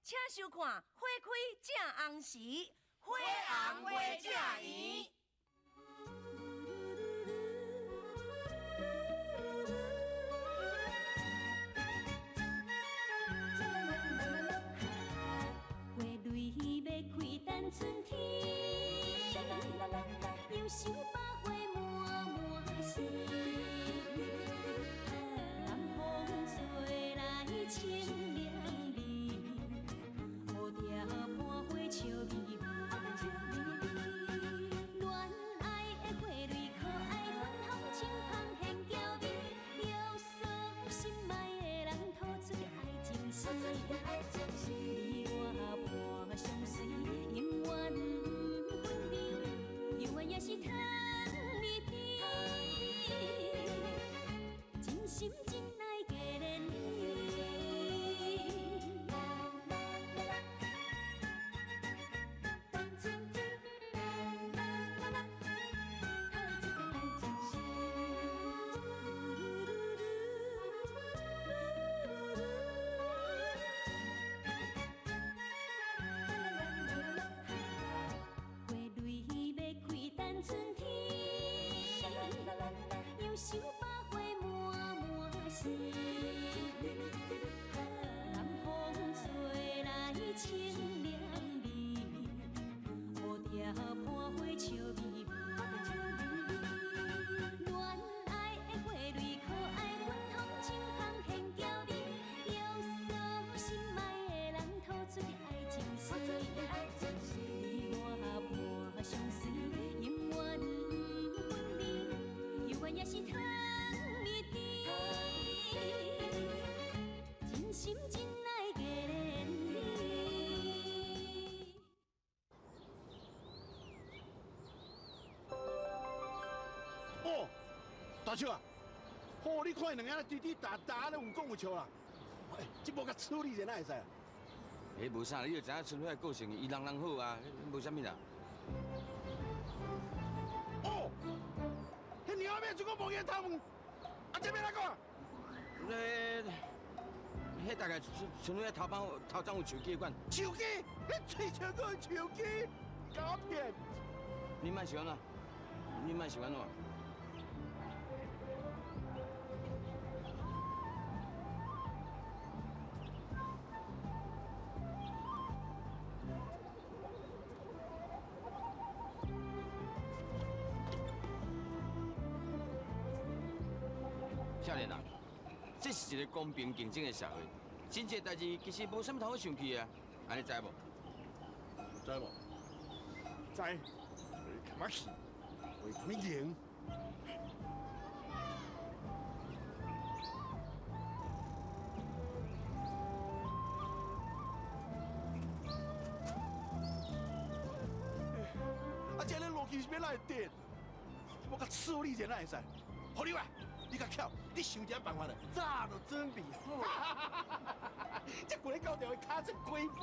請收看《花開正紅時》，花紅花正圓。花蕊欲開等春天，猶想百花滿滿是。南風吹來清涼味，蝴蝶伴花笑眯眯。戀愛的花蕊可愛，芬芳清芳現嬌美，約束心愛的人吐出愛情詩。你我伴相隨，永遠不分離，猶原也是糖蜜甜，真心真愛加連理。等春天，啦啦啦，透一个愛情詩。花蕊欲開等春天，猶想百花滿滿是。南風吹來清涼味，蝴蝶伴花笑眯眯。戀愛的花蕊可愛，芬芳清芳現嬌美，約束心愛的人吐出愛情詩。你我伴相隨，永遠不分離，猶原也是糖蜜甜，真心真愛加連理。哦，大笑啊！哦，你看𪜶兩个滴滴答答咧有講有笑啦。欸，這無共處理者哪會使啊？彼無啥，你就知影春花的個性，伊人人好啊，無啥物啦。哦，彼娘仔這個無言頭毛，啊，這欲按怎講？彼大概春春花頭班頭鬃有樹枝款。樹枝？彼喙笑閣有樹枝，共我騙！你莫想按怎？你莫想按怎？少年人，這是一個公平競爭的社會，真濟代誌其實無啥物通好生氣的，按呢知無？知無？知。會較氣，會較贏。啊，這呢落去是欲哪會跌？我共處理者哪會使？好你話，你較巧，你想一下辦法咧，早就準備好。這規个高調的跤出開飛，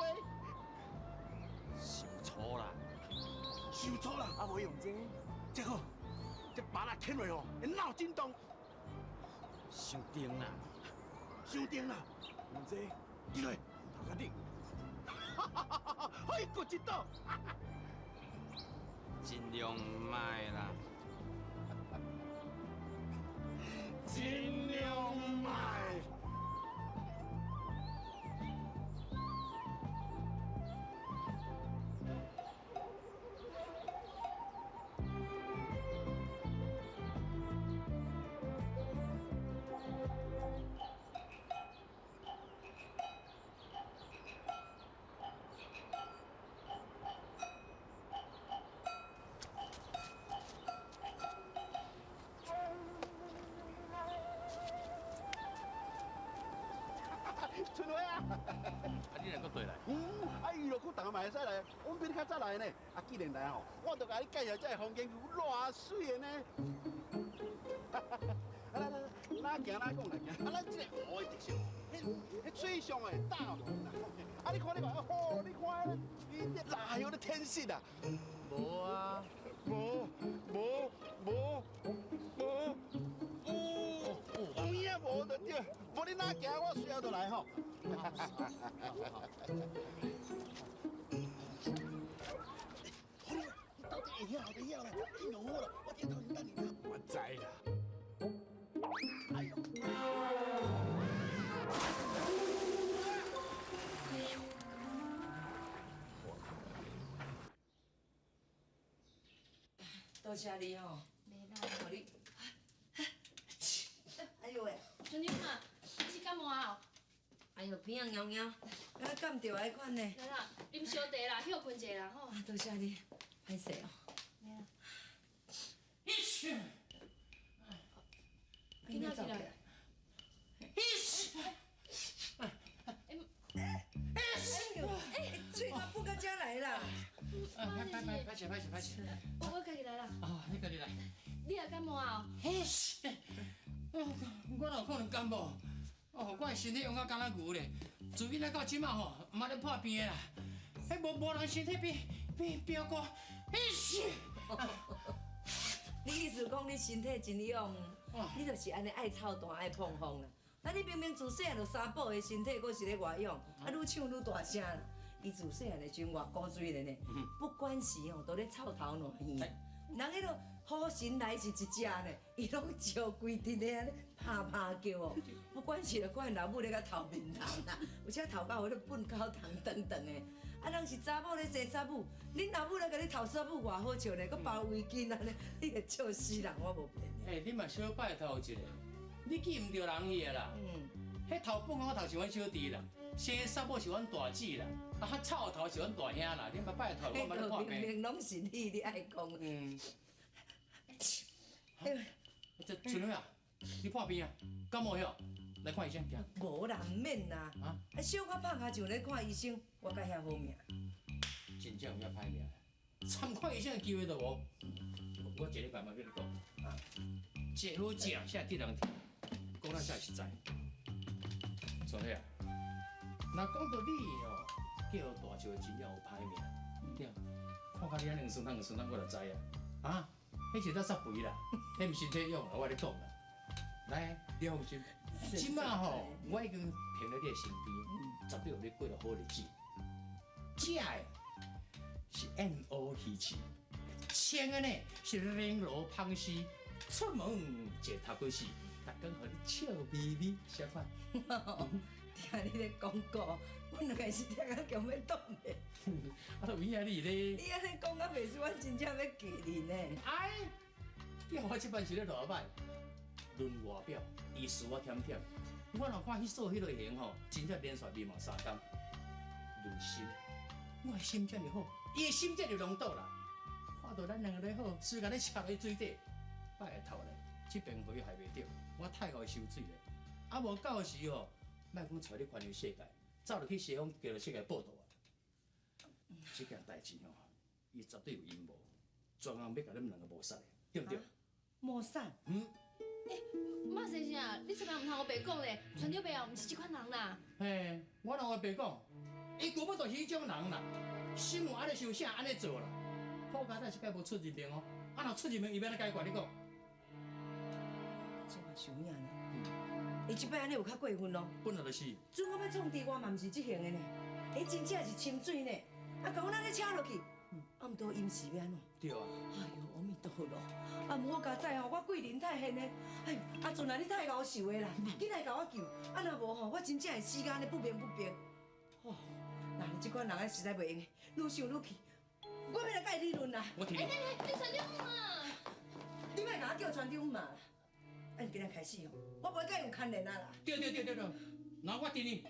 傷粗啦，傷粗啦！啊，無用這，這好，這耙仔牽落吼，會腦震盪。傷重啦，傷重啦，用這，對落頭殼頂，予伊骨一倒。盡量莫啦。盡量莫。春花啊！啊，你若閣綴來？嗯，啊，娛樂區逐个嘛會使來，阮比你較早來呢。啊，既然來吼，我就共你介紹這个風景區偌媠的呢。來來來，哪行哪講來行。啊，咱這个湖的特色，彼彼水上的大龍啦。啊，你看你看，吼，你看，伊哪有咧天色啊？無啊，無無無無有，有影無就對，無你哪行，我隨後就來吼。多謝你吼。袂啦。予你。哎呦喂！船長啊，你是感冒啊？哎呦，鼻仔痒痒，敢若感著彼款呢。來啦，啉燒茶啦，歇睏一下啦吼。啊，多謝你，歹勢哦。袂啦。緊仔走起來。哎呦，喙都噴到遮來啦！歹歹歹歹勢歹勢歹勢。我家己來啦。啊，你家己來。你也感冒啊？嘿，我哪有可能感冒？哦，我的身體勇甲敢若牛咧，自囡仔到這馬吼，毋捌咧破病的啦。彼無人身體比表哥，嘿是。你意思講你身體真勇，你就是按呢愛操蛋愛膨風啦。啊！你明明自細漢就三寶的身體，閣是咧外勇，啊，愈唱愈大聲啦。伊自細漢的時陣偌古錐的呢，不管是吼都咧臭頭爛耳，人彼个虎神來是一隻呢，伊攏招規陣的按呢拍拍叫哦。不管是就看老母咧共頭面頭啦，有時頭到咧糞狗蟲長長的。啊，人是查某咧生查某，恁老母來共你頭查某偌好笑呢，閣包圍巾按呢，你會笑死人，我無騙你。欸，你嘛小拜託一下，你記毋著人去啊啦。彼頭糞狗頭是阮小弟啦，生查某是阮大姊啦，啊，臭頭是阮大兄啦。你嘛拜託，我嘛咧破明病。明攏是你，你愛講。這春花啊，你破病啊？感冒了？來看醫生。無啦，毋免啦。啊，小可拍跤就咧看醫生，我較遐好命。真正有遐歹命，參看醫生的機會都無。我一禮拜嘛跟你講，食好食，啥會得人疼，講咱才實在。春花啊，若講到你哦，叫大笑真正有歹命，對。看甲你按呢黃酸湯黃酸湯，我就知啊。啊，彼是垃圾肥啦，彼毋是身體勇啦，我咧講啦。來，你放心，這馬吼，我已經停咧你的身邊，絕對予你過著好日子。食的是燕窩魚翅，穿的呢是绫羅芳絲，出門坐頭家死，逐工予你笑眯眯，啥款？聽你咧講古，阮兩个是聽甲強欲擋袂。啊，都有影你咧。你按呢講甲袂輸，阮真正欲嫁你呢。哎，叫我這擺是咧落歹，論外表，伊輸我忝忝。我若看彼做彼類型吼，真正連續面嘛三工。論心，我的心遮爾好，伊的心遮爾濃倒啦。看到咱兩个咧好，隨共咧插佇水底，拜託咧，這邊河害袂著，我太𠢕收水咧。啊，無到時吼，莫講帶你環遊世界，走入去西方極樂世界報道啊！這件代誌吼，伊絕對有陰謀，專項欲共恁兩个謀殺的，對毋對？謀殺？嗯。欸，馬先生啊，你千萬毋通烏白講咧，船長伯啊，毋是這款人啦。嘿，我哪有白講？伊根本就是彼種人啦，心有按呢想，啥按呢做啦。好佳哉是蓋無出人命哦，啊若出人命，伊欲按怎解決？你講？這嘛是有影呢。伊這擺按呢有較過分咯。本來就是。準我欲創治我嘛毋是這型的呢，伊真正是清水呢，啊，共阮按呢扯落去，啊，毋過伊毋是欲按怎？對啊。哎喲，阿彌陀佛，啊，毋好佳哉吼，我貴人太現的，哎喲，阿陣啊，你太𠢕受的啦，緊來共我救，啊若無吼，我真正會死甲按呢不明不白。哦，那你這款人啊，實在袂用的，愈想愈氣，我欲來共伊理論啦。我聽你。欸欸，你船長嘛？你莫共我叫船長嘛啦。按今仔開始吼，我無愛共伊有牽連啊啦。對對對對對，那我聽你。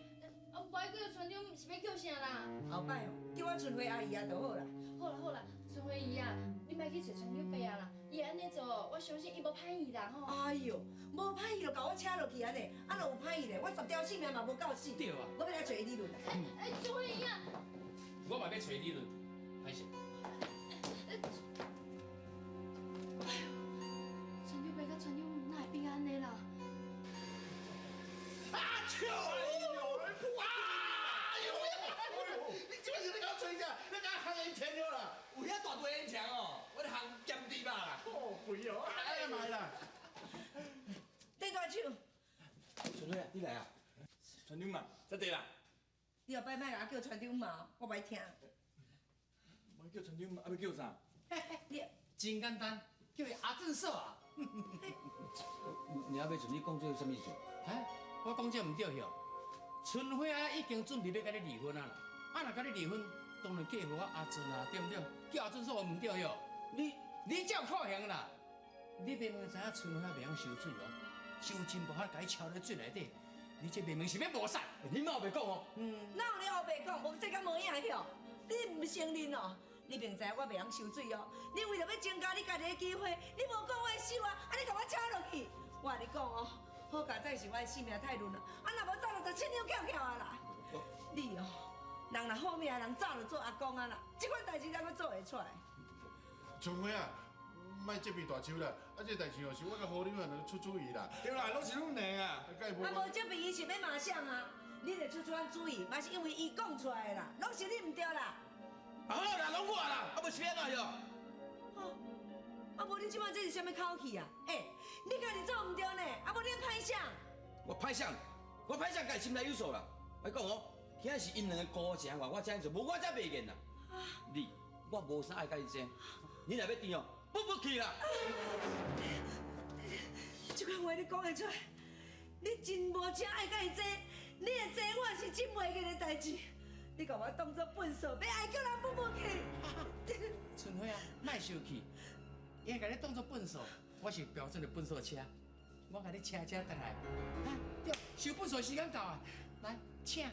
啊，無愛叫船長，是欲叫啥啦？後擺吼，叫我春花阿姨啊就好啦。好啦好啦，春花姨啊，你莫去揣船長伯啊啦，伊會按呢做，我相信伊無歹意啦吼。哎喲，無歹意就共我扯落去按呢，啊若有歹意咧，我十條性命嘛無夠死。對啊。我欲來揣伊理論啦。欸，春花姨啊。我嘛欲揣理論，歹勢。哎喲，船長伯佮船長母哪會變按呢啦？啊！笑！哎呦！哎呦！你這擺是咧共我揣啥？你共我烘煙腸了啦？有遐大堆煙腸哦，我咧烘鹹豬肉啦。好肥哦！哎呀媽啦！鄧大手，春花啊，你來啊！船長嘛，這對啦。你後擺莫共我叫船長嘛，我袂聽。莫叫船長嘛，啊欲叫啥？你真簡單，叫伊阿正嫂啊。你阿伯像你講這啥物意思？哎，我講這毋對許。春花啊，已經準備欲共你離婚啊啦。啊，若共你離婚，當然嫁予我阿俊啊，對毋對？叫阿俊嫂毋對許。你你才有可能啦！你明明知影春花袂晓收水哦，收真无法共伊抄咧水内底，你這明明是欲謀殺！你莫白講哦。哪有你烏白講？無這敢無影響？你毋承認哦？你明知我袂曉收水哦，你為著欲增加你家己的機會，你無講我的死活，啊你共我抄落去！我共你講哦，好佳哉是我的性命太嫩啦，啊若無早就十七兩翹翹啊啦！你哦，人若好命的人早就做阿公啊啦，這款代誌咱閣做會出來？春花啊，莫這邊大手啦，啊這代誌哦是我佮何柳啊兩個出主意啦。對啦，攏是恁兩個啊。啊無這邊伊是欲罵誰啊？你會出這款主意，嘛是因為伊講出來的啦，攏是你毋對啦。啊好啦，攏我啦，啊無是欲按怎樣？哦，啊無你這擺這是啥物口氣啊？欸，你家己做毋對呢，啊無你歹啥？我歹啥？我歹啥？家己心內有數啦。我講哦，今仔是𪜶兩個孤情我，我這樣做，無我才袂見啦。你，我無啥愛佮你爭，你若欲甜哦，不不去啦。這款話你講會出來？你真無正愛佮伊爭，你會爭我是真袂記的代誌。你共我當作糞掃，欲愛叫人不不去。春花啊，莫生氣，伊會共你當作糞掃，我是標準的糞掃車，我共你車車轉來。啊，對，收糞掃時間到啊，來，請。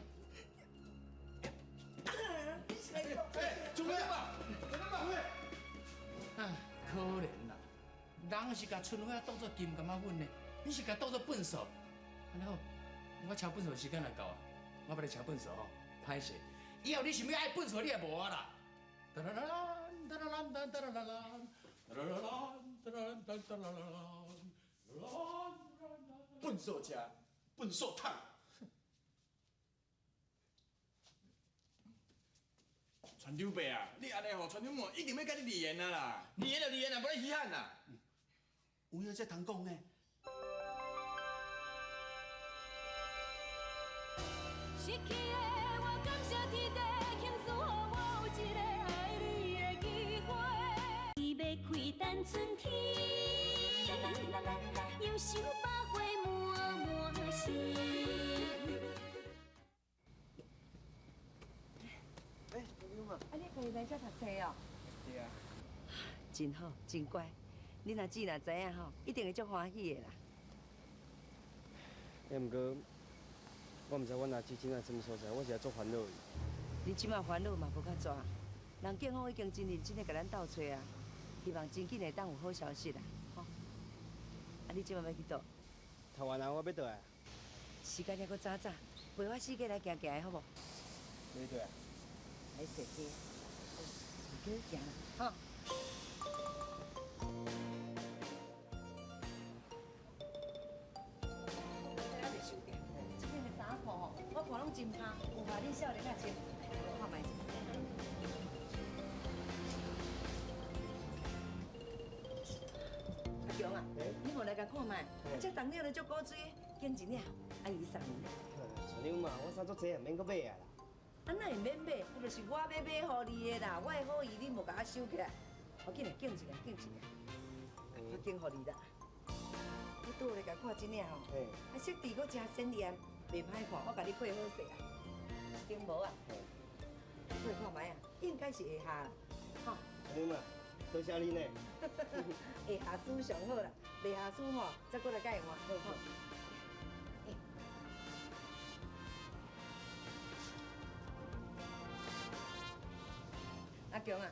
哎，春花啊，春花，唉，可憐啦，人是共春花當作金柑仔粉呢，你是共當作糞掃。按呢好，我車糞掃時間來到啊，我欲來車糞掃吼，歹勢。以後你想欲愛糞掃，你也無啊啦。哒啦啦啦，哒啦啦哒啦啦啦，哒啦啦啦，哒啦啦哒啦啦啦，糞掃車，糞掃桶。船長伯啊，你按呢吼，船長母一定欲共你離緣啊啦！離緣就離緣啦，無咧稀罕啦。有影才通講呢。失去的我感謝天地，慶祝予我有一個愛你的機會。伊欲開等春天，又想百花滿滿心。欸，啊，你家己來遮讀冊哦？對啊。真好，真乖。恁阿姊若知影吼，一定會足歡喜的啦。欸，毋過我毋知阮阿姊這擺啥物所在，我是足煩惱的。你這擺煩惱嘛無較濟，人警方已經真認真的共咱鬥揣啊，希望真緊會當有好消息啦，吼。啊，你這擺欲去佗？讀完啊，我欲倒來。時間猶閣早早，陪我四界來行行的好無？欲佗來？來踅街，踅街行啦，吼。這邊的衫褲吼，我看攏真香，有合恁少年仔穿，我看覓者。阿強啊，你無來共看覓？啊，這重領咧足古錐，揀一領，啊伊送你。像你嘛，我衫足濟啊，免閣買啊啦。啊，哪會免買？彼就是我欲買予你的啦，我的好意你無共我收起來，我緊來揀一個，揀一個，我揀予你啦。你拄來共看這領吼，啊色地閣真鮮豔，袂歹看，我共你配好勢啊。頂帽啊，配看覓啊，應該是會合啦，吼。像你嘛，多謝你呢。會合輸上好啦，袂合輸吼，再過來共伊換好吼。阿強啊，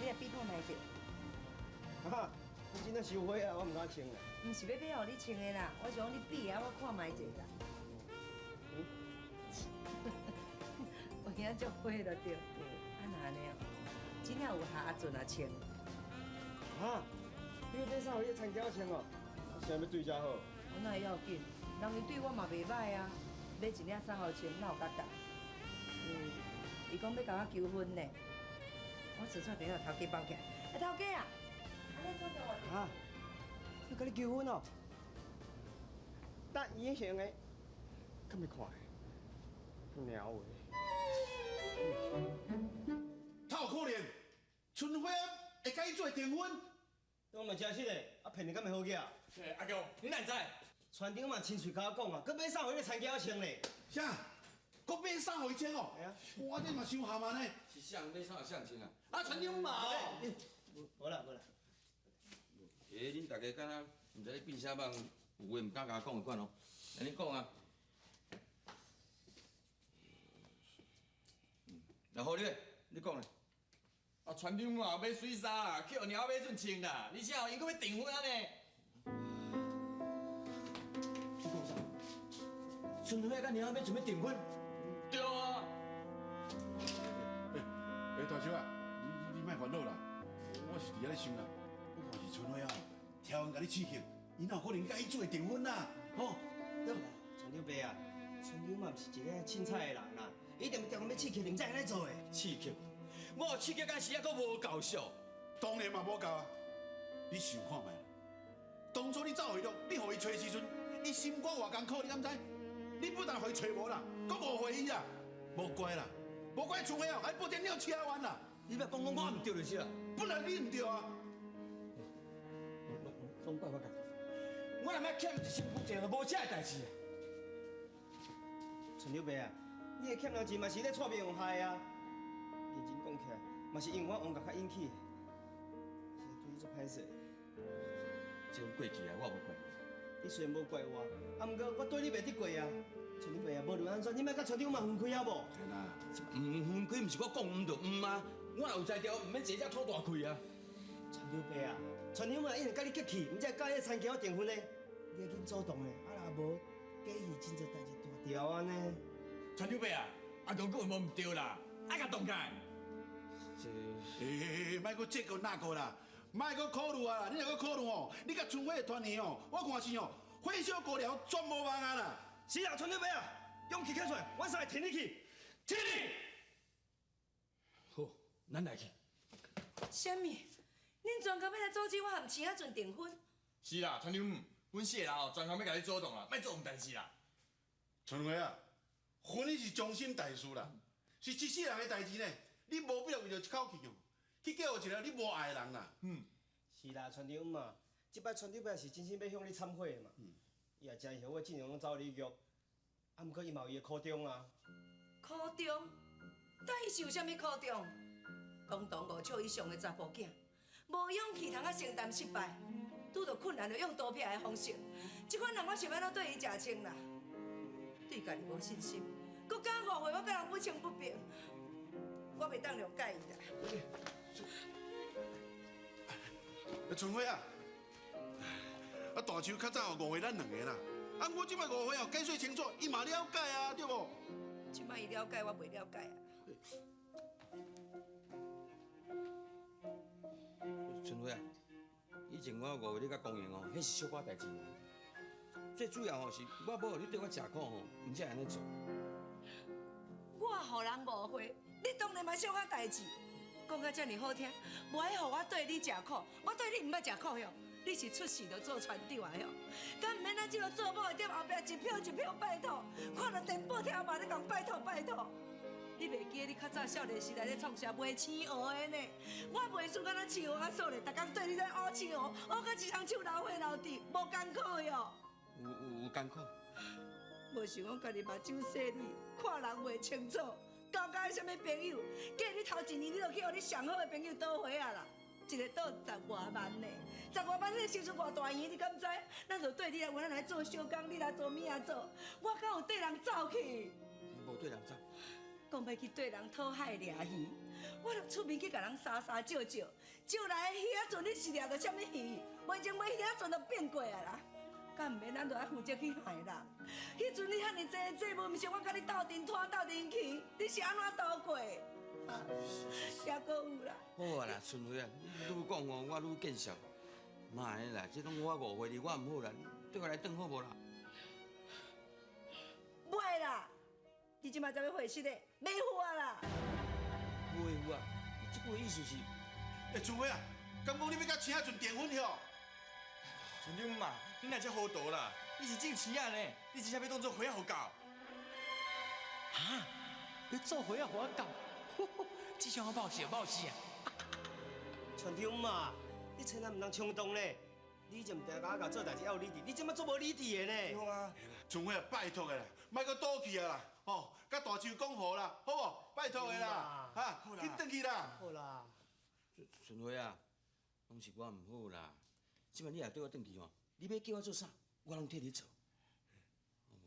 你來比看覓者。哈，你真正傷火啊，我毋敢穿啦。毋是欲買予你穿的啦，我是講你比啊，我看覓者啦。嗯。有影足火就對。啊若按呢哦，真正有合阿俊啊穿。哈，你欲買衫予彼个田仔穿哦？啥欲對遮好？我哪會要緊？人伊對我嘛袂䆀啊，買一領衫予穿，哪有較值？嗯，伊講欲共我求婚呢。我隨煞等下頭家放起來。啊，頭家啊，按呢做叫我。哈，欲共你求婚哦？答應成的，敢欲看？鳥話。他有可能，春花會共伊做訂婚？我嘛誠實的，啊騙你敢會好額？欸，阿強，你哪知？船長嘛親喙共我講啊，閣買衫予彼个田仔穿咧。啥？閣買衫予伊穿哦？會啊。哇，這嘛傷含啊呢。是啥人買衫予啥人穿啊？啊，船長嘛哦。無啦無啦。欸，恁大家敢若毋知咧變啥夢，有話毋敢共我講的款哦。按呢講啊，那好咧，你講咧。啊，船長嘛買水衫啦，去予貓仔馬俊穿啦，而且哦，𪜶閣欲訂婚啊呢。你講啥？春花佮貓仔馬準備訂婚？對啊。欸欸，大叔啊，你莫煩惱啦，我是佇遐咧想啦，我看是春花啊，超人共你刺激，伊哪有可能佮伊做會訂婚啦？吼，對。船長伯啊，船長嘛毋是一个凊彩的人啦，伊一定定欲刺激，毋才會按呢做的。刺激？我刺激到時猶閣無夠數，當然嘛無夠啊！你想看覓啦？當初你走回來，你予伊揣時陣，伊心肝偌艱苦，你敢知？你不但予伊揣無啦，閣誤會伊啦，無怪啦，無怪春花哦，共你報這鳥車彎啦！你欲講講我毋對就是啦，本來你毋對啊！攏怪我家己，我若欲欠一身軀債，就無這个代誌。船長伯啊，你的欠人錢嘛是咧蔡明害啊！認真講起來，嘛是因為我王甲較引起的，實在對你足歹勢。這種過去啊，我無怪你。你雖然無怪我，啊，毋過我對你袂得過啊。船長伯啊，無論按怎，你莫佮船長嘛分開好無？是啦，毋分開，毋是我講毋就毋啊。我若有才調，毋免坐這吐大氣啊。船長伯啊，船長嘛一定佮你激氣，毋才會佮彼个田僑仔訂婚的。你愛緊主動的，啊若無，假戲真濟代誌大條按呢。船長伯啊，阿公講的無毋對啦，愛共動起來。這，欸，莫閣這個那個啦，莫閣考慮啊啦！你若閣考慮吼，你佮春花的團圓吼，我看是吼火燒高粱全無望啊啦！是啦，船長伯啊，勇氣站出來，阮三个挺你去，挺你。好，咱來去。啥物？恁全家欲來阻止我和錢仔俊訂婚？是啦，船長，阮四個人哦，專工欲共你阻擋啦，莫做毋代誌啦。春花啊，婚姻是終身大事啦，是一世人的代誌呢。你無必要為著一口氣哦，去嫁予一个你無愛的人啦。嗯，是啦，船長嘛，這擺船長伯是真心欲向你懺悔的嘛。伊也真後悔之前攏走你約，啊，毋過伊嘛有伊的苦衷啊。苦衷？但伊是有啥物苦衷？公堂五尺以上的查埔囝，無勇氣通啊承擔失敗，拄著困難就用刀劈的方式，這款人我想欲按怎對伊食穿啦？對家己無信心，閣敢誤會我佮人不清不白，我袂當諒解伊啦。春花啊，啊大樹較早誤會咱兩个啦，啊我這擺誤會哦，解釋清楚，伊嘛了解啊，對無？這擺伊了解，我袂了解啊。春花啊，以前我誤會你佮公營哦，彼是小可代誌爾。最主要吼是，我無予你對我食苦吼，毋才會按呢做。我予人誤會，你當然嘛小可代誌，講甲遮爾好聽，無愛予我對你食苦，我對你毋捌食苦喲。你是出世就做船長啊喲，敢毋免咱這个做某的踮後壁一票一票拜託，看著電報聽嘛咧共拜託拜託。你袂記得你較早少年時代咧創啥賣青蚵的呢？我賣输敢若青蚵仔素咧，逐工對你咧烏青蚵，烏到一雙手流血流滴，無艱苦喲。有有有艱苦。無想講家己目睭細膩，看人袂清楚，交交啥物朋友？嫁你頭一年，你就去予你上好的朋友倒火啊啦！一个賭十外萬呢，十外萬你收出偌大圓，你敢知？咱就對你來，咱來做小工，你來做物仔做，我敢有綴人走去？無綴人走。講欲去綴人討海掠魚，我著出面去共人相相借借，借來的魚仔船，你是掠著啥物魚？袂情買魚仔船就變過啊啦！敢毋免咱著愛負責去害人？彼陣你遐爾濟債務，毋是我共你鬥陣拖鬥陣去，你是按怎度過？抑閣有啦。好啊啦，春花啊，你愈講哦，我愈見笑。莫按呢啦，這攏我誤會你，我毋好啦，你綴我來轉好無啦？袂啦，你這擺才欲回失的，袂赴啊啦！袂赴啊？你這句意思是？欸，春花啊，敢講你欲佮錢仔俊訂婚喲？船長嘛，你哪遮糊塗啦？你是種錢仔呢？你真正欲當做花仔予教？哈？欲做花仔予我教？這下我冒死冒死啊！船長嘛，你千萬毋通衝動咧！你以前定共我共做代誌猶有理智，你這擺足無理智的呢？對啊，春花啊，拜託的啦，莫閣賭氣啊啦，吼，佮大樹講和啦，好無？拜託的啦，哈，緊轉去啦。好啦。春花啊，攏是我毋好啦。這擺你若對我轉去吼，你欲叫我做啥，我攏替你做。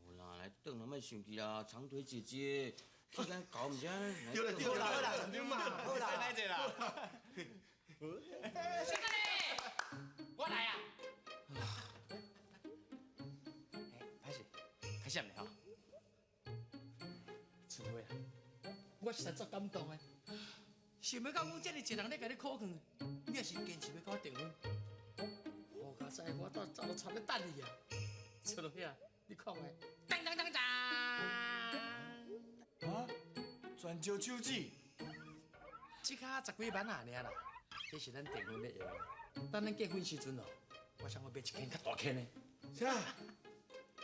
無啦，來轉啦，莫生氣啦，長腿姐姐，去咱搞毋知。對啦對啦，好啦，陳長嘛，好啦，來者啦。小哥我來啊！哎，歹勢，歹勢毋吼？春花啊，我實在足感動的，想欲到阮遮爾濟人咧共你苦勸，你也是堅持欲佮我訂婚。好佳哉，我早早就帶咧等你啊！春花啊，你看覓？當當當當！啊？全石手指？這卡十幾萬仔爾啦，這是咱訂婚咧用的。等咱結婚時陣哦，我想欲買一間較大間的。啥？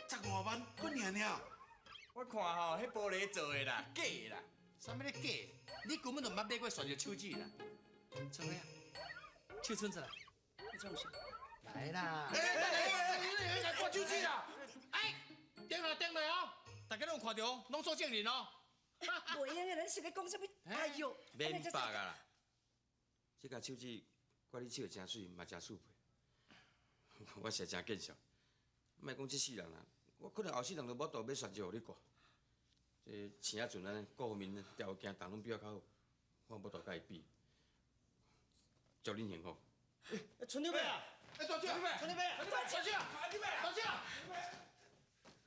十外萬，閣爾爾？我看吼，彼玻璃做的啦，假的啦。啥物咧假？你根本就毋捌買過旋石手指啦。春花啊，手伸出來。你創啥？來啦！欸欸欸！割手指啦！哎，停落停落哦，大家攏有看著哦，攏做證人哦。袂用的，咱是咧講啥物？哎喲，免白啊啦！這鉸手指掛你手真媠，嘛真速配。我實在真見笑。莫講這世人啦，我可能後世人都無法度買旋石予你掛。這生仔陣按呢，各方面條件逐攏比我較好，我無法度佮伊比。祝恁幸福。春妞伯啊！哎，大姐，春妞伯，大姐，大姐，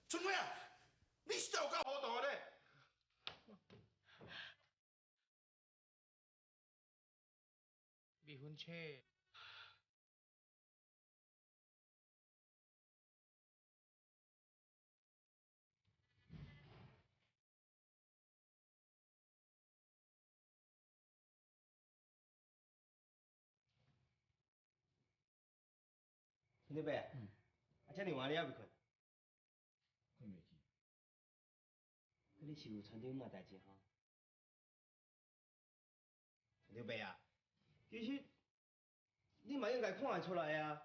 春花啊，你實在有夠糊塗的咧！未婚妻。春妞伯啊，遮爾晚你猶未睏？睏袂去。佮你是有傳長仔代誌吼？傳長伯啊，其實你嘛應該看會出來啊，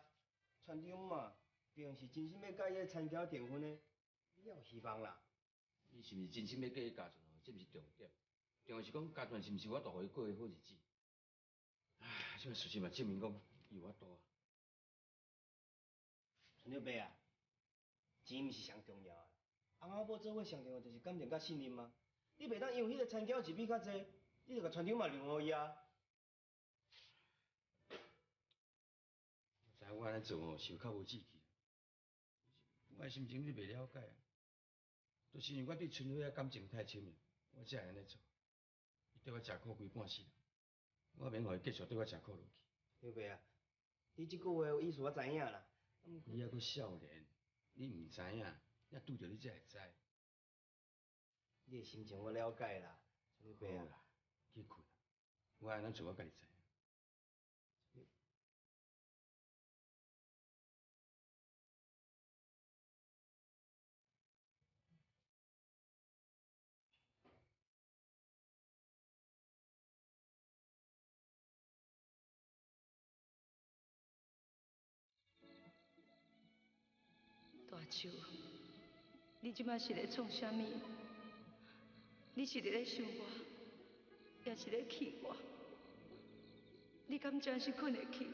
傳長仔並毋是真心欲佮伊个田嬌訂婚的，你猶有希望啦。伊是毋是真心欲嫁予家傳哦？這毋是重點，重要是講家傳是毋是有法度予伊過好日子。唉，這擺事實嘛證明講伊有法度啊。傳長伯啊，錢毋是上重要的，翁仔某做伙上重要就是感情佮信任啊。你袂當因為彼個田嬌一筆較濟，你就共傳長仔讓予伊啊。我知我按呢做吼是有較無志氣，我的心情你袂了解啊，就是因為我對春花仔感情太深了，我才會按呢做。伊對我食苦規半世人，我免予伊繼續對我食苦落去。長伯啊，你這句話的意思我知影啦。你猶閣少年，你毋知影，也拄著你才會知。你的心情我了解啦，春伯啊。好啦，去睏，我愛按怎做我家己知。大舅，你這擺是咧創啥物？你是佇咧想我，抑是咧氣我？你敢真是睏會去？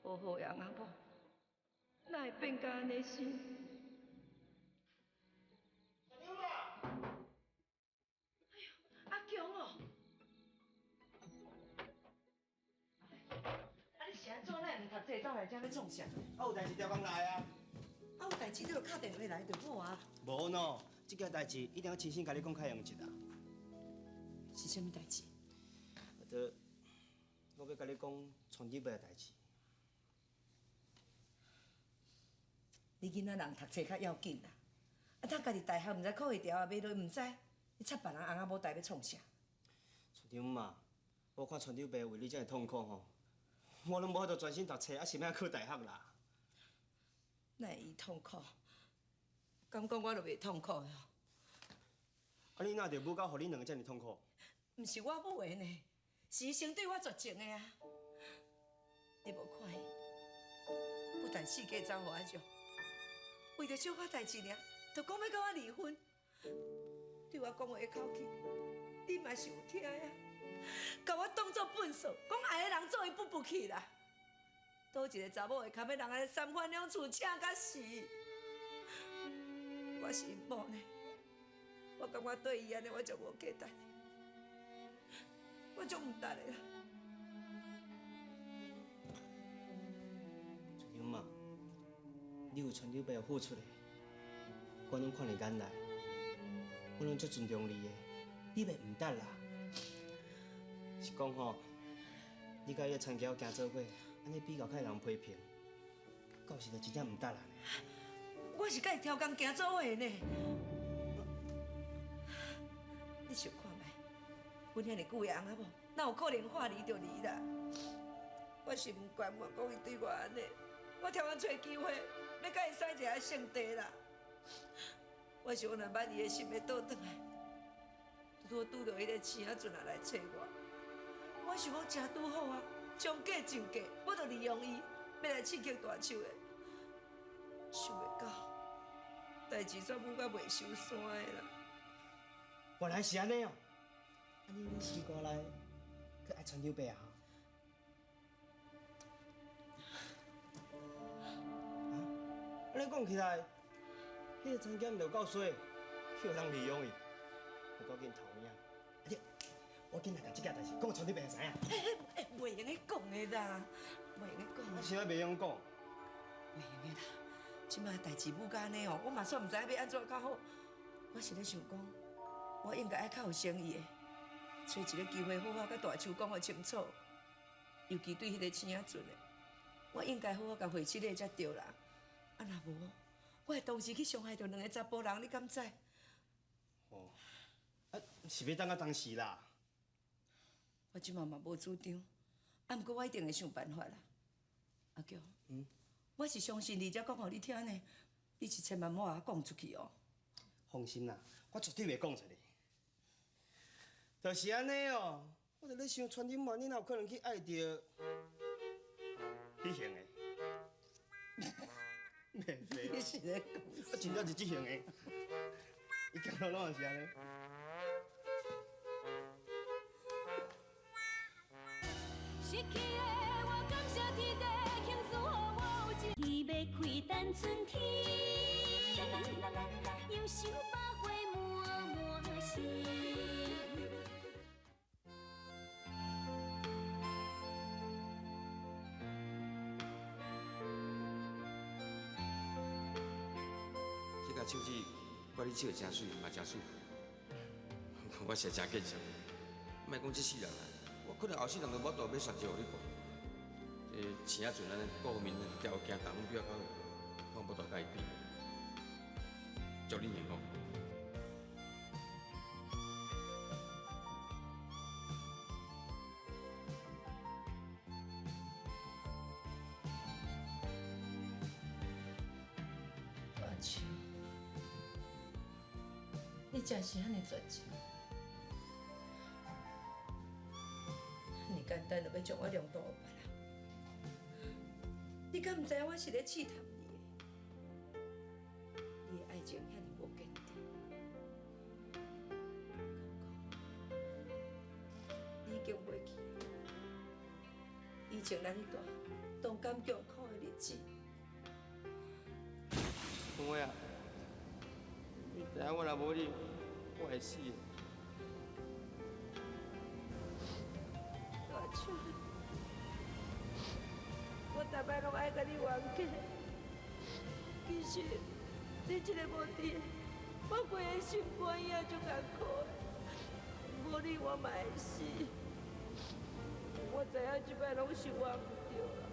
好好的翁仔某，哪會變甲按呢生？哎喲，阿強哦！啊，你是按怎？哪會毋讀冊，走來遮欲創啥？啊，有代誌調工來啊！啊，有代誌你就敲電話來就好啊。無喏，這件代誌一定要親身共你講較用一啦。是啥物代誌？就我欲共你講傳長伯的代誌。你囡仔人讀冊較要緊啦，啊，他家己大學毋知考會著啊，袂落毋知，你插別人翁仔某代欲創啥？傳長媽，我看傳長伯為你遮爾痛苦吼，我攏無法度專心讀冊，啊，是欲考大學啦。哪會伊痛苦？敢講我就袂痛苦的哦？啊，你哪著母到予恁兩个遮爾痛苦？毋是我母的呢，是伊先對我絕情的啊！你無看伊，不但四界走予我讓，為著小可代誌爾，就講欲佮我離婚。對我講話的口氣，你嘛是有聽啊？共我當做笨手，講愛的人做伊不不去啦。佗一个查某會堪欲人按呢三番兩次請甲死？我是𪜶某呢，我感覺對伊按呢，我就無價值，我足毋值的啦。春香媽，你有村長伯付出的，我攏看佇眼內，我攏足尊重你的，你袂毋值啦。是講吼，你佮伊个田僑行做伙，按呢比較較會人批評，到時就真正毋值啦。我是佮伊超工行做伙的呢。你想看覓？阮遐爾久的翁仔某，哪有可能話離就離啦？我是毋甘願講伊對我按呢，我超工揣機會，欲佮伊使一下聖地啦。我想若捌伊的心欲倒轉來，拄好拄著彼个青仔陣仔來揣我，我想講誠拄好啊，將計就計，我就利用伊，欲來刺激大樹的。想袂到，代誌煞舞甲袂收山的啦。原來是按呢哦，按呢你心肝內閣愛村長伯啊？啊？按呢講起來，彼个田僑毋就夠衰，去予人利用伊，有夠緊頭影。啊對，我緊來共這件代誌講予村長伯知影。欸，袂用得講的啦，袂用得講。啥袂用講？袂用的啦。這擺代誌舞甲按呢哦，我嘛煞毋知影欲按怎較好。我是咧想講，我應該愛較有誠意的，揣一个機會好好佮大樹講予清楚。尤其對彼个青仔陣的，我應該好好共回七個才對啦。啊，若無，我會同時去傷害著兩个查埔人，你敢知？哦，啊，是欲等到當時啦。我這擺嘛無主張，啊，毋過我一定會想辦法啦。阿強，我是相信你才講予你聽呢，你是千萬莫共我講出去哦。放心啦，我絕對袂講出去。就是按呢哦，我就咧想，川頂萬，你哪有可能去愛著彼型的？你是咧講？我真正是這型的，伊行路攏是按呢。失去的我感謝天地，慶祝予我有一天欲開等春天，又想百花滿滿心。這个手指，我你手真媠，嘛真媠，我實在真見笑。莫講這世人啊，我可能後世人都無法度買旋石予你看。這青仔陣按呢，各方面條件逐項比我較好，我無法度共伊比。祝恁幸福。大樹，你真是遐爾絕情，遐爾簡單就欲將我讓渡予別人。你敢毋知影我是咧試探你的？你的愛情遐爾無堅定，敢講你已經袂記以前咱彼段同甘共苦的日子。春花啊，你知影我若無你，我會死的。大樹，我逐擺攏愛共你冤家，其實你這個無佇，我規个心肝也足艱苦的。無你我嘛會死。我知影這擺攏是我毋對啦，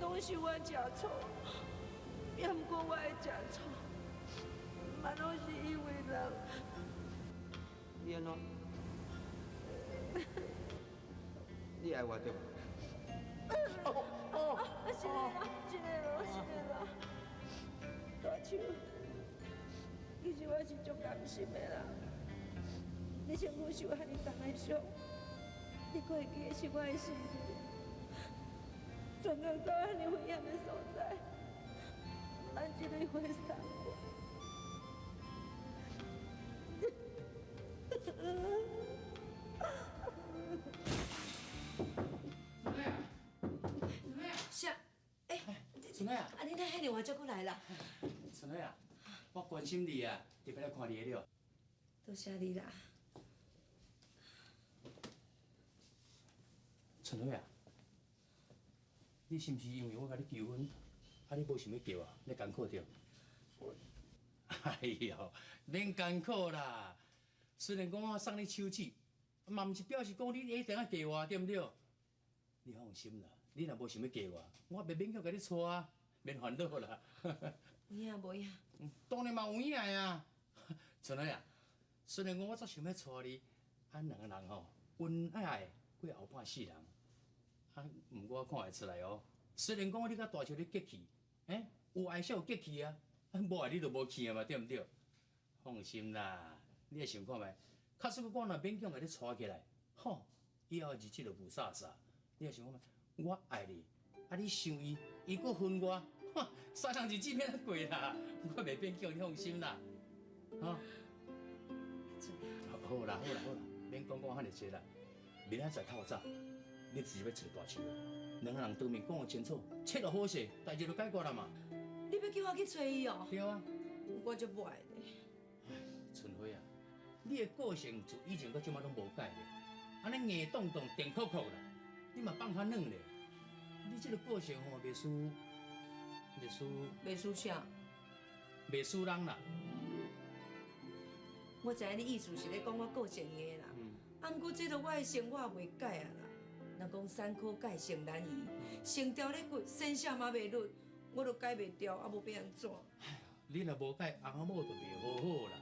攏是我食錯，也毋過我會食錯，嘛攏是因為人。你按怎？你愛我對無？哦，是的啦，是的啦，是的啦。大樹，其實我是足甘心的啦。你身軀受遐爾重的傷，你閣會記得是我的生日？全工走遐爾危險的所在，毋免一蕊花送我。電話才閣來啦。春花啊，我關心你啊，特別來看你的了。多謝你啦。春花啊，你是毋是因為我共你求婚，啊你無想欲嫁我，你艱苦著？哎喲，免艱苦啦。雖然講我送你手指，嘛毋是表示講你一定愛嫁我，對毋對？你放心啦，你若無想欲嫁我，我袂勉強共你娶啊，免煩惱啦。有影無影？當然嘛有影啊。春花啊，雖然講我足想欲娶你，啊兩个人吼，恩愛過後半世人。啊，毋過我看會出來哦。雖然講你佮大樹咧結氣，有愛才有結氣啊，無愛你就無氣啊嘛，對毋對？放心啦，你會想看覓？假使講我若勉強共你娶起來，吼，以後日子就霧煞煞。你會想看覓？我愛你，啊你想伊，伊閣恨我，哈，三人日子免怎過啦？我袂勉強，你放心啦，哈。好啦好啦好啦，免講講遐爾濟啦，明仔載透早。你就是欲揣大樹，兩个人當面講清楚，切落好勢，代誌就解決啦嘛。你欲叫我去揣伊哦？對啊。我足無愛咧。春花啊，你的個性自以前到這馬攏無改咧，按呢硬凍凍、電扣扣啦，你嘛放較軟咧。你這個個性吼，袂輸，袂輸。袂輸啥？袂輸人啦。我知影你意思是咧講我個性硬啦，啊，毋過這著我的生活袂改啊啦。人講山可改，性難移，性牢咧骨，線線嘛袂甩，我都改袂掉，啊無欲按怎？你若無改，翁仔某就袂好好啦。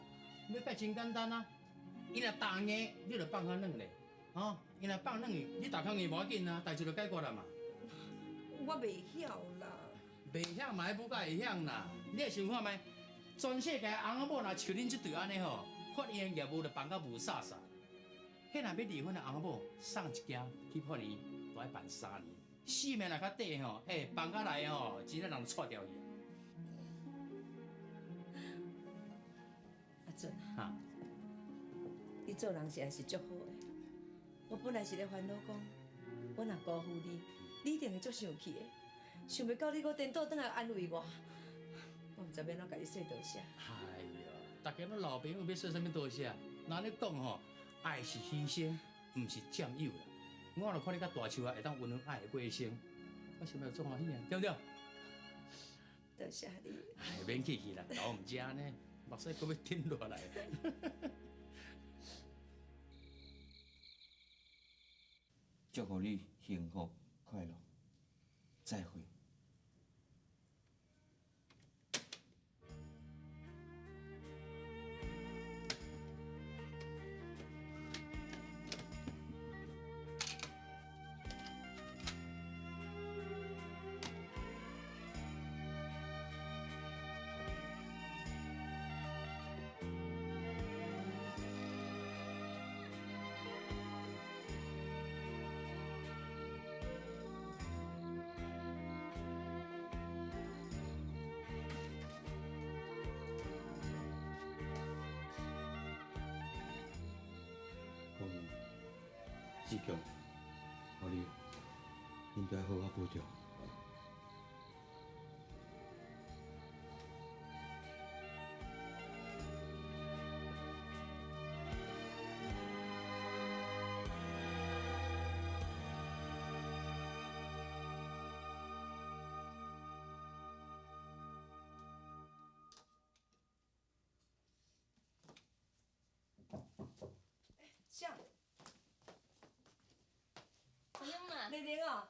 欲改真簡單啊，伊若打硬，你就放較軟咧，吼，伊若放軟去，你打較硬無要緊啊，代誌就解決啦嘛。我袂曉啦。袂曉嘛，愛補甲會曉啦。你會想看覓？全世界翁仔某若像恁這對按呢吼，法院業務就辦甲霧煞煞。彼若欲離婚的翁仔某送一件去法院，都愛辦3年。性命若較短吼，辦甲來吼，真正人就掣掉去。阿俊啊，你做人實在是足好的。我本來是咧煩惱講，我若辜負你，你一定會足生氣的。想袂到你閣顛倒轉來安慰我，我毋知欲按怎共你說多謝。哎喲，大家攏老朋友，欲說啥物多謝？若按呢講吼。愛是犧牲，毋是佔有啦。我若看你佮大樹啊，會當溫溫愛的過程，我心內足歡喜啊，對毋對？多謝你。哎，免客氣啦，頭毋知按呢，目屎閣欲滴落來。祝福你幸福快樂，再會。志強，予你，恁都愛好好保重。啥？阿勇啊，丽玲哦，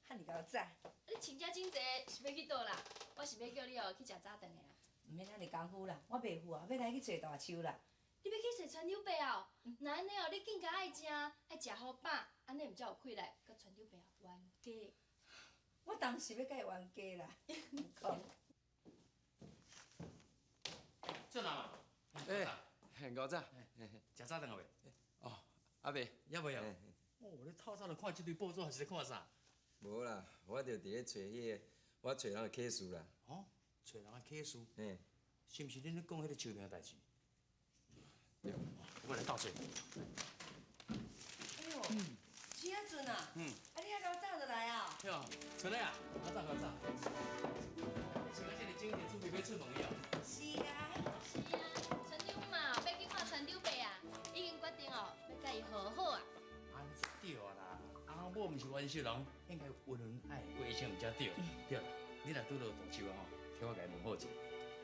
遐尔够早。你穿遮整齐是欲去佗啦？我是欲叫你哦去食早顿的啦。毋免遐尔功夫啦，我袂赴啊，欲来去揣大树啦。你欲去揣川柳伯哦？若按呢哦，你更加爱食，爱食好饱，按呢毋才有气力，佮川柳伯冤家。我当时欲佮伊冤家啦。讲。正啊嘛。欸，吴早。食早顿了未？哦，犹未，犹未啊？哦，你透早就看这堆报纸，还是咧看啥？无啦，我就伫咧揣彼个，我揣人的启事啦。哦，揣人的启事。嘿。是毋是恁咧讲彼个树名代志？对。我来斗揣。哎哟，徐阿俊啊，啊你遐够早就来啊？对啊，春丽啊，较早较早。穿到這个整齊，準備欲出門了。是啊。是啊，村長嘛，欲去看村長伯啊，已經決定哦，欲佮伊和好啊。按呢對啦，翁某毋是冤仇人，應該溫溫愛的過程毋才對。對啦，你若拄著大樹啊吼，替我共伊問好一下。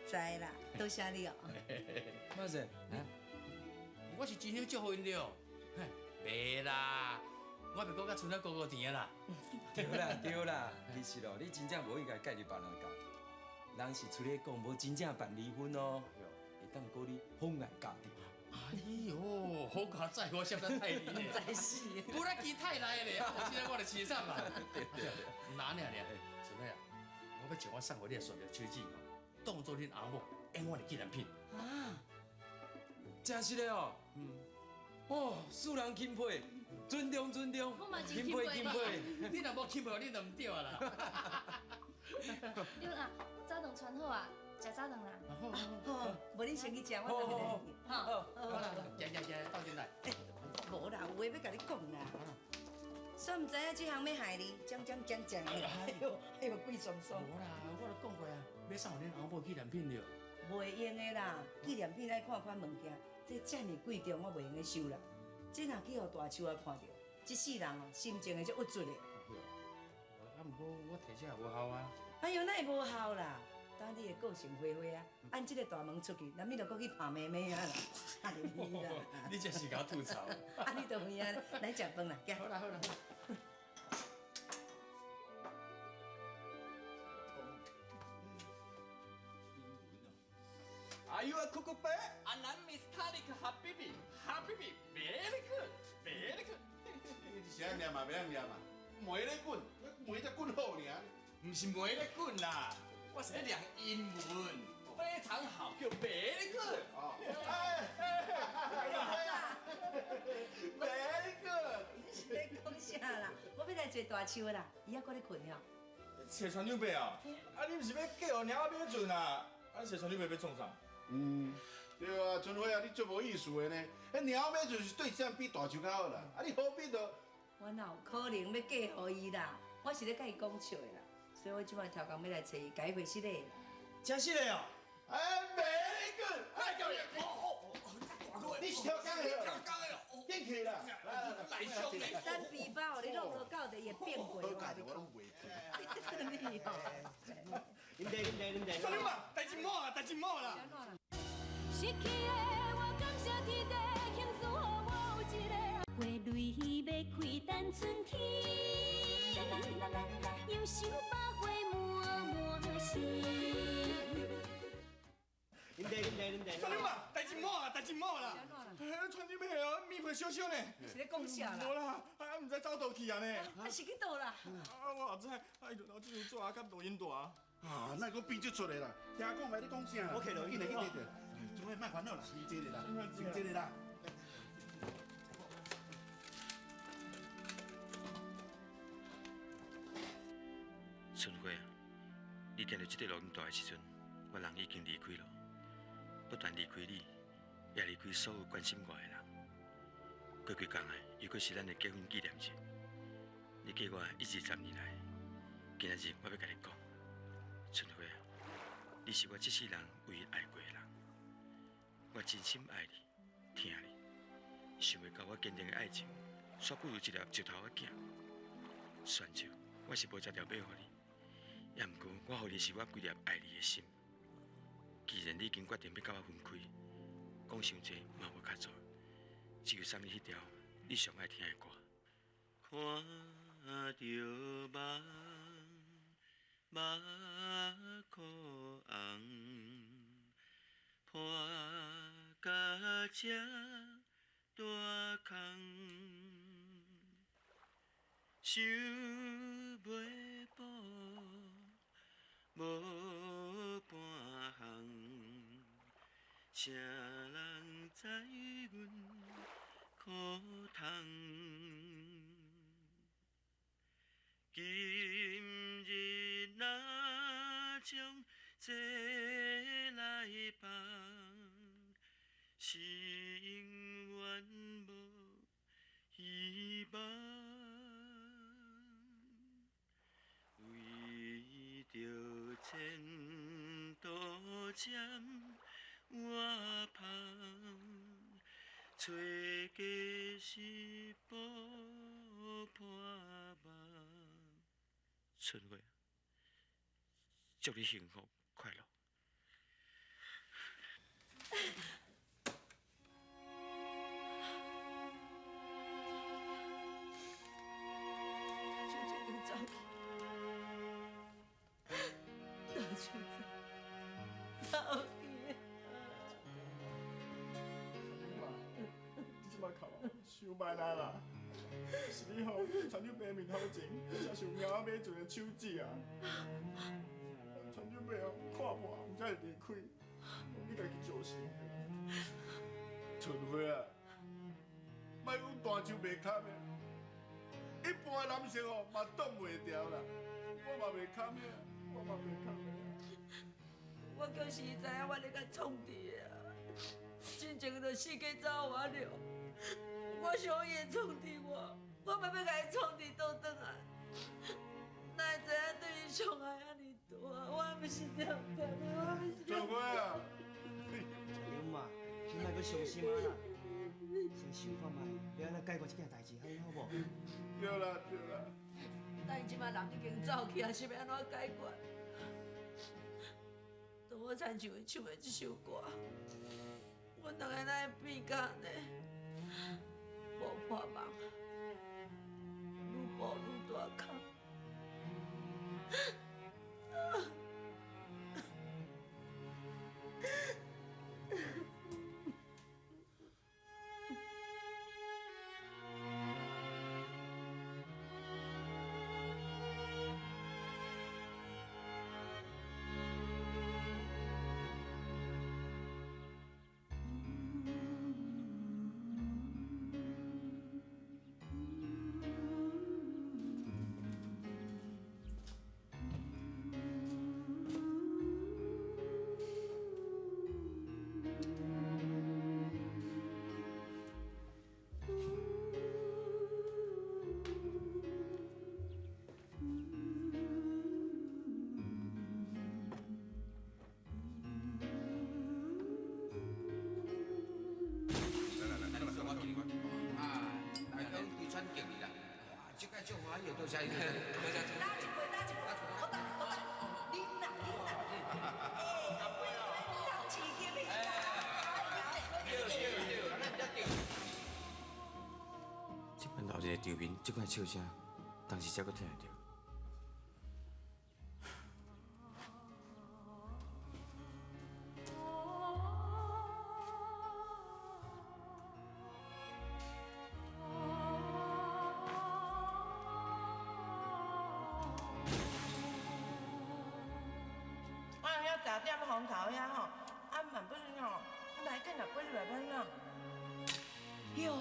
知啦，多謝你哦。馬生，我是真想祝福𪜶著。袂啦，我袂閣佮賰仔糊糊甜啊啦。對啦對啦，其實哦，你真正無應該介入別人的家庭，人是出咧講，無真正辦離婚哦，會當鼓你妨礙家庭。哎喲，好佳哉，我想得太厲害。真是。無啦，其太來咧，啊，無這個我就凄慘嘛。對對對，哪爾爾，賰仔啊，我欲將我送予你的雪條手指吼，當做恁翁某永遠的紀念品。啊，真實的哦。嗯。哦，世人欽佩，尊重尊重，欽佩欽佩。你若無欽佩，你就毋對啊啦。對啦，早頓穿好啊，食早頓啦。好，無你先去食，我等下來。好，好啦，行行行，鬥陣來。無啦，有話欲共你講啦。煞毋知影這項欲害你，講講講講的。哎喲，哎喲，鬼爽爽。無啦，我都講過啊，欲送予恁翁某紀念品著。袂用的啦，紀念品愛看款物件，這遮爾貴重，我袂用得收啦。這若去予大樹仔看著，這世人哦，心情會足鬱卒的。啊，毋過我提這也無效啊。哎喲，哪會無效啦？當你的個性花花啊，按這個大門出去，難免就閣去拍妹妹啊啦。哎啦，你這是共我吐槽。啊，你都有影，來食飯啦，行。好啦好啦。 Are you a cuckoo bird? And I'm Miss Talik Habibi. Habibi, very good, very good. 你是按念嘛，袂晓念嘛？糜咧滾，糜才滾好爾。毋是糜咧滾啦，我是咧念英文，非常好，叫 very good。哦，哎，very good。你是咧講啥啦？我欲來揣大樹啦，伊猶閣咧睏吼。揣村長伯啊？啊，你毋是欲嫁予貓仔馬俊啊？啊，揣村長伯欲創啥？嗯，對啊，春花啊，你足無意思的呢。彼貓仔就是對象比大樹較好啦，啊，你何必就？我哪有可能欲嫁予伊啦？我是咧佮伊講笑的啦，所以我這擺頭工欲來揣伊，共伊回失禮。真實的哦？哎，very good，來教練，你是跳江的，跳江的哦，進去啦，來上來。三皮包，你弄落到底會變過。好價錢我攏袂去。你哦。啉茶，啉茶，啉茶。啥物嘛？代誌某啊，代誌某啦。失去的我感謝天地，慶祝予我有一个花蕊欲開等春天，又想百花滿滿心。啉茶，啉茶，啉茶。啥物嘛？代誌某啊，代誌某啦。哎，村長伯哦，面皮燒燒呢。你是咧講啥啦？無啦，啊，毋知走佗去啊呢。啊，是去佗啦？啊，我也知，啊，伊就拿這張紙啊，佮录音帶啊。啊，哪會閣變這出的啦？聽講的，你講啥？我揢落緊來緊來，春花莫煩惱啦，先坐咧啦，先坐咧啦。春花啊，你聽著這塊錄音帶的時陣，我人已經離開囉，不但離開你，也離開所有關心我的人。過幾工啊，又閣是咱的結婚紀念日。你嫁我一二十年來，今仔日我欲共你講，春花啊，你是我這世人唯一愛過的人，我真心愛你，疼你，想袂到我堅定的愛情，煞不如一粒石頭仔囝。選笑，我是無才調買予你，也毋過我予你是我規粒愛你的心。既然你已經決定欲佮我分開，講傷濟嘛無較做，只有送你彼條你上愛聽的歌。看著夢，目眶紅，破甲這大空，想袂补，無半項，誰人知阮苦痛？今日若將這來放，是永遠無希望。為著前途占我芳，找家是宝破梦。春花，祝你幸福快乐。就这样走去，大手走，走去。你这摆哭啊，伤歹力啦！是你吼，传长伯面头前，才是有猫仔买一个手指啊！传长伯哦，看破毋才会离开，你家己招生。春花啊，莫讲大树袂砍的，一般的男性哦嘛挡袂牢啦。我嘛袂砍的，我嘛袂砍的。我就是知影我咧共创治啊，真情就四界走完了。我想伊会创治我，我嘛欲共伊创治倒转来。哪会知影对伊伤害遐尔大，我毋是恬恬的，我毋是。春花啊，陈妈，你莫阁伤心啊啦，先想看觅，欲按怎解决这件代志，好无？对啦对啦。但伊这摆人已经走去啊，是欲按怎解决？当我亲像伊唱的这首歌，阮两个哪会变甲按呢？无破梦，愈步愈大空。多谢，多谢。打一杯，打一杯，好打，好打，啉啦，啉啦。干杯啦！同齐敬你。对对对，按呢比较对。这款闹热的场面，这款笑声，当时才阁听会著。哟，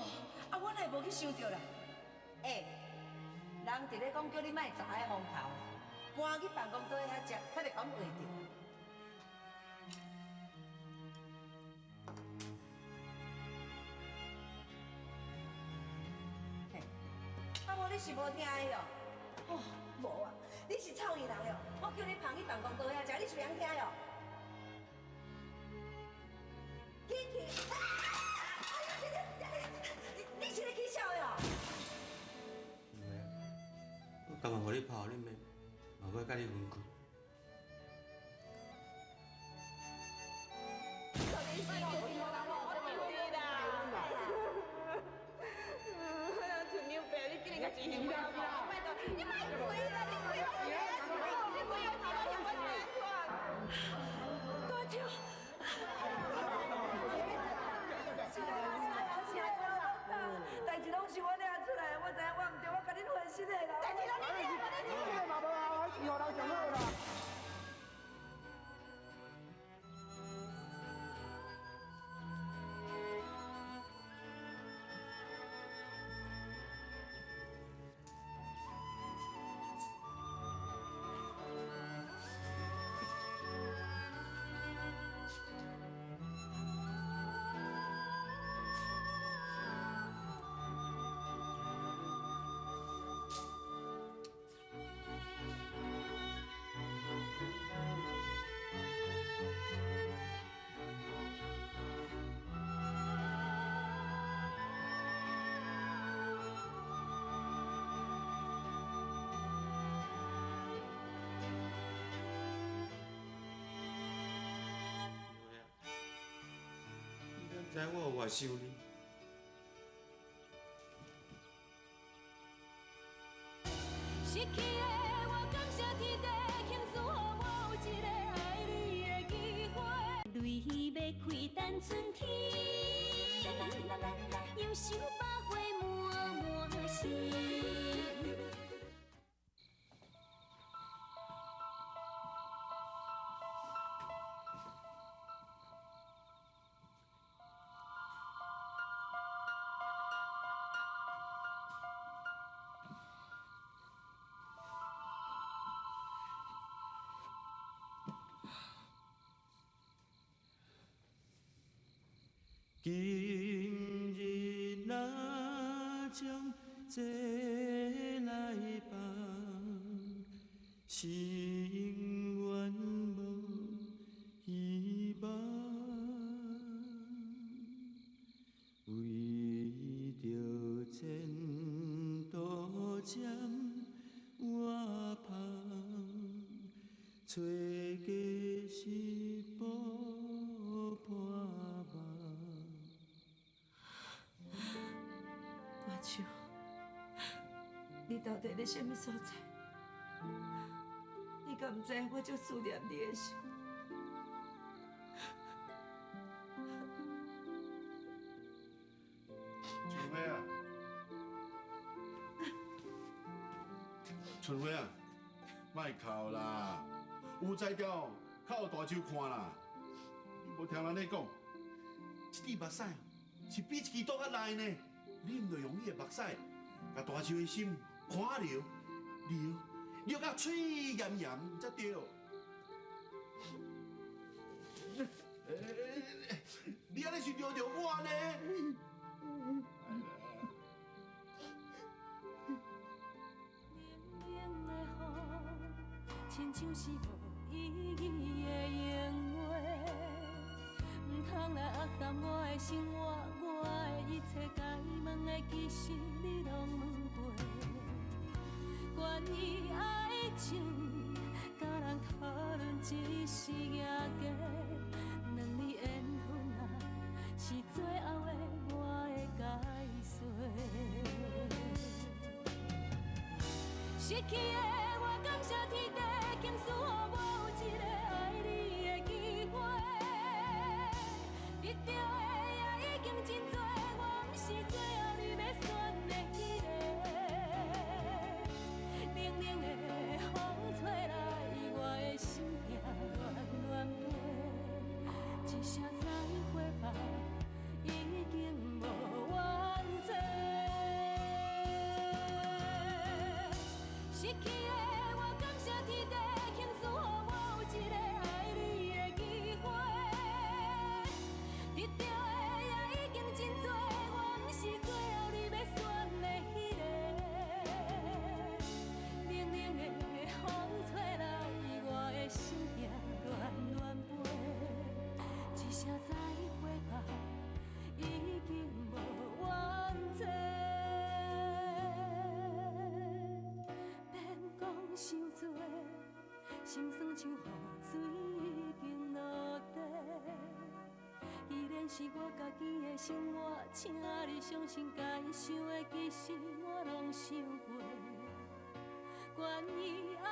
啊，我哪会无去想著啦？欸，人伫咧讲叫你莫食彼风头，搬去办公桌遐食，较袂共画著。嘿，啊无你是无听伊哦？哦，无啊，你是臭耳人哟！我叫你捧去办公桌遐食，你是袂晓听哟？紧去！啊！你是咧起笑的哦？我甘愿予你抛你面，嘛欲佮你分开。大舅。代志拢是我掠出来，我知影我毋对，我共恁分析的啦。代志拢你掠，这个嘛无啊，是予人上好啦。啊！知我有偌想你。失去的我，感谢天地，庆祝予我有一个爱你的机会。泪欲开等春天，杨秀百花满满是。今日若将这来放，是永远无希望。为著前途占我芳，找家是宝破梦。大树，你到底伫啥物所在？你敢毋知我足思念你的心？春花啊，春花啊，莫哭啦，有才调较有大树看啦。你无听人咧讲，一滴目屎是比一支刀较利呢。你毋著用你的目屎，共大树的心看了，流流甲喙炎炎才对。你按呢是撩著我呢？冷冷的雨，亲像是无意义的闲话，毋通来压淡我的生活，我的一切该问的，其实你拢问过。关于爱情，佮人讨论只是赢家，两字缘分啊，是最后的我的解说。失去的我，感谢天地，庆祝予我有一个爱你的机会。得著的也已经真多，我毋是最后你欲选的彼个。冷冷的风吹来，我的心痛乱乱飞，一声再会吧，已经无怨嗟。失去的我，感谢天地，庆祝予我有一个爱你的机会。得著的也已经真多，我毋是最后你欲选的彼个。冷冷的风吹来，我的心痛乱乱飞，一声再会吧，已经无怨嗟。免讲伤多，心酸像雨水已经落地。既然是我家己的生活，请你相信，该想的其实我拢想过。关于爱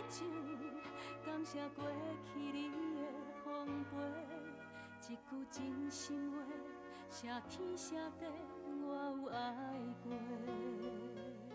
情，感谢过去你的奉陪，一句真心话，谢天谢地，我有爱过。